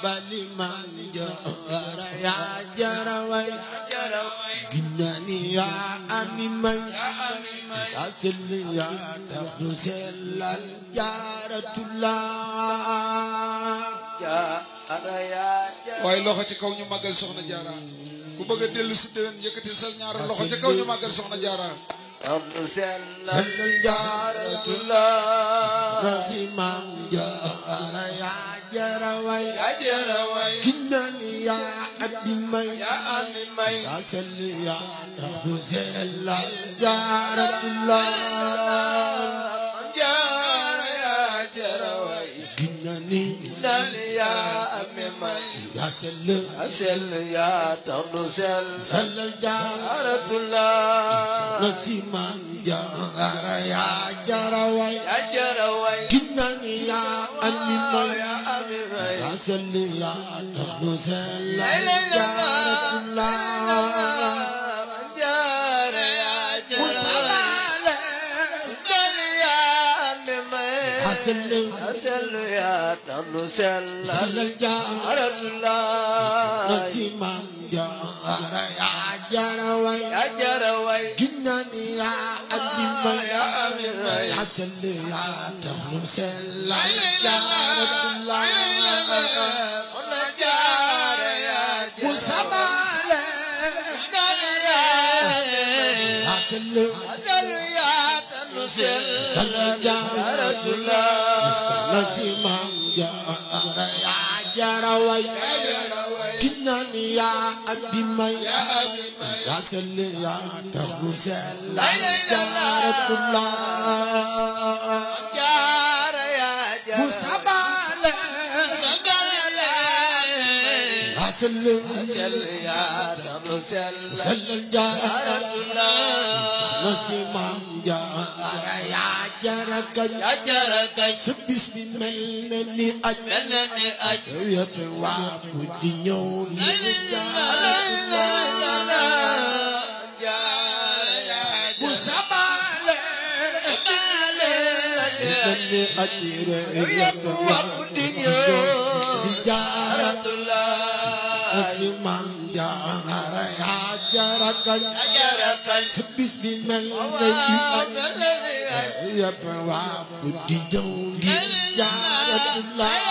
bali man jara ya jaraway ginani ya ami may asil ya taxdu selal jaratullah waaye loxo ci kaw ñu màggal soxna jaara ku bëgg a dellu si déwén yëkkati sal ñaar loxo ci kaw ñu màggal soxna jaara taxdu selal jaratullah rasimam jara ya jaraway ginani ya abi may asil ya taxdu selal jaratullah sel ya tawdu sel salal jaratullah nasiman jara ya jaraway ginani ya amimay ya sel ya tawdu sel jaratullah jara ya jaraway ya amimay sel ya tawdu sel jaratullah Nasimam jara ya jaraway ginani ya adimay hasan ya tahnu selal jaratullah ona jara ya musabale hasan ya tahnu selal jaratullah nasimam jara ya jaraway ginani ya abi may ya sel ya taxu sel jaratullah jara ya musabale ya sel ya taxu sel jaratullah nasimam jara ya jarakay sebis bi mel ni aj yet wa bu di ñëw ni bu sabale ni ajire yet wa bu di ñëw di jaratullah imam jara ya jarakay sebis bi mel ni aj yet wa bu di ñëw ni jaratullah